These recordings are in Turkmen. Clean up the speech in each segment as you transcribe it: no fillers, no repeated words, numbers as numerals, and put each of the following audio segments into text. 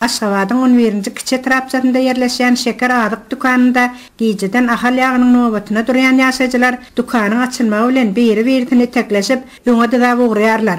Aşgabadyň on birinji kiçi etrapçasynda ýerleşýän Şeker azyk dükanynda gijeden Ahal ýagynyň nobatyna durýan ýaşaýjylar dükanyň açylmagy bilen biri-birisini itekleşip, öňe dyzap ugraýarlar.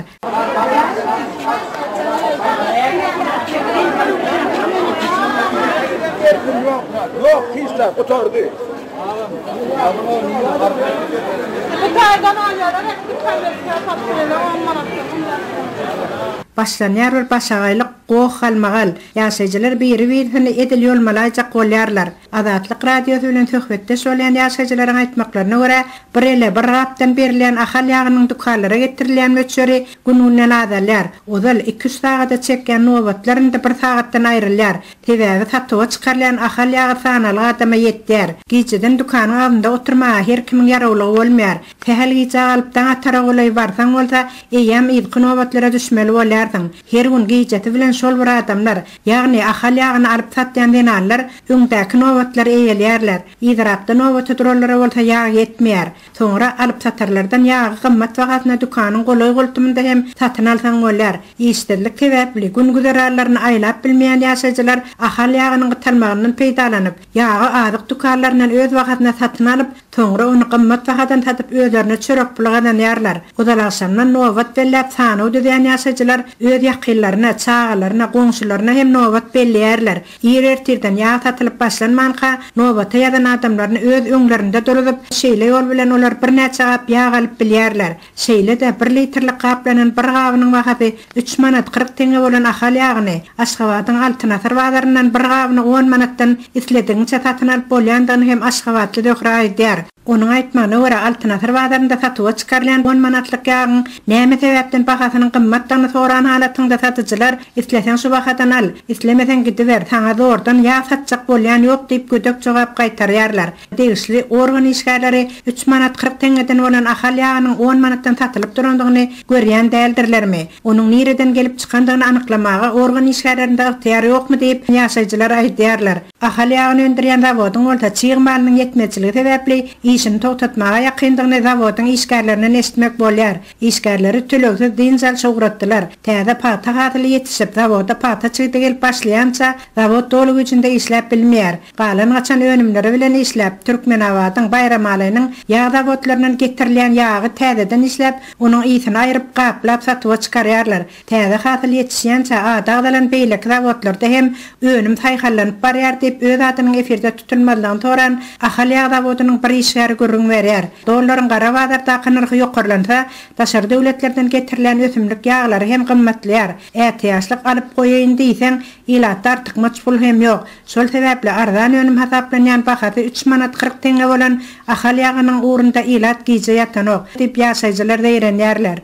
Başlanýar bir başagaýlyk, goh-galmagal. Ýaşaýjylar biri-birisini edil ýolmalaýjak bolýarlar. Azatlyk Radiosy bilen söhbetdeş bolýan ýaşaýjylaryň aýtmaklaryna görä, bir ele bir gapdan berilýän Ahal ýagynyň dükanlara getirilýän möçberi gün-günden azalýar. Ozal iki-üç sagada çekýän nobatlar indi bir sagatdan aýrylýar. Sebäbi satuwa çykarylýan Ahal ýagy sanalgy adama ýetýär. Gijeden dükanyň agzynda oturmaga her kimiň ýarawlygy bolmaýar. Sähel gijä galyp daň atara golaý barsaň bolsa, eýýäm yzky nobatlara düşmeli bolýarsyň. Her gün gijesi bilen şol bir adamlar, ýagny Ahal ýagyny alyp satýan zenanlar öňdäki nobatlary eýeleýärler. Yzrakda nobata duranlara bolsa ýag ýetmeýär. Soňra alypsatarlardan ýagy gymmat bahasyna dükanyň golaý-goltumynda hem satyn alsaň bolýar. Işsizlik sebäpli gün-güzeranlaryny aýlap bilmeýän ýaşaýjylar Ahal ýagynyň gytalmagyndan peýdalanyp, ýagy azyk dükanlaryndan öz bahasyna satyn alyp, soňra ony gymmat bahadan satyp özlerine çörek puly gazanýarlar. Ozalagşamdan nobat belläp sanaw düzýän ýaşaýjylar öz ýakynlaryna, çagalaryna, goňşularyna hem nobat belleýärler. Ir ertirden ýag satylyp başlanmanka, nobata ýazan adamlaryny öz öňlerinde duruzyp, şeýle ýol bilen olar birnäçe gap ýag alyp bilýärler. Şeýle-de, bir litrlik gaplanan bir gabynyň bahasy üç manat 40 teňňe bolan Ahal ýagyny Aşgabadyň Altyn asyr bazaryndan bir gabyny on manatdan isledigiňçe satyn alyp bolýandygyny hem aşgabatly Zöhre aýdýar. Onuň aýtmagyna görä, Altyn asyr bazarynda satuwa çykarylýan on manatlyk ýagyň näme sebäpden bahasynyň gymmatdygyny soran halatyňda satyjylar, Isleseň şu bahadan al, islemeseň gidiber, saňa zordan ýag satjak bolýan ýok diýip gödek jogap gaýtarýarlar. Degişli organ işgärleri üç manat 40 teňňeden bolan Ahal ýagynyň on manatdan satylyp durandygyny görýän däldirlermi? Onuň nireden gelip çykandygyny anyklamaga organ işgärlerinde ygtyýar ýokmy diýip, ýaşaýjylar aýdýarlar. Ahal ýagyny öndürýän zawodyň bolsa çig malynyň ýetmezçiligi sebäpli işini togtatmaga ýakyndygyny zawodyň işgärlerinden eşitmek bolýar. Işgärleri tölegsiz dynç alşa ugratdylar. Täze pagta hasyly ýetişip, zawoda pagta çigidi gelip başlaýança, zawod doly güýjünde işläp bilmeýär. Galan-gaçan önümleri bilen işläp, Türkmenabadyň, Baýramalynyň ýag zawodlaryndan getirilýän ýagy täzeden işläp, onuň ysyny aýryp, gaplap satuwa çykarýarlar. Täze hasyl ýetişýänçä ady agzalan beýleki zawodlarda hem önüm saýhallanyp barýar diýip, öz adynyň efirde tutulmazlygyny soran Ahal ýag zawodynyň bir işgäri gürrüň berýär. Dollaryň gara bazardaky nyrhy ýokarlansa, daşary döwletlerden getirilýän ösümlik ýaglary hem gymmatlaýar. Ätiýaçlyk alyp goýaýyn diýseň, ilatda artykmaç pul hem ýok. Şol sebäpli arzan önüm hasaplanýan bahasy üç manat 40 teňňe bolan Ahal ýagynyň ugrunda ilat gije ýatanok, diýip, ýaşaýjylar zeýrenýärler.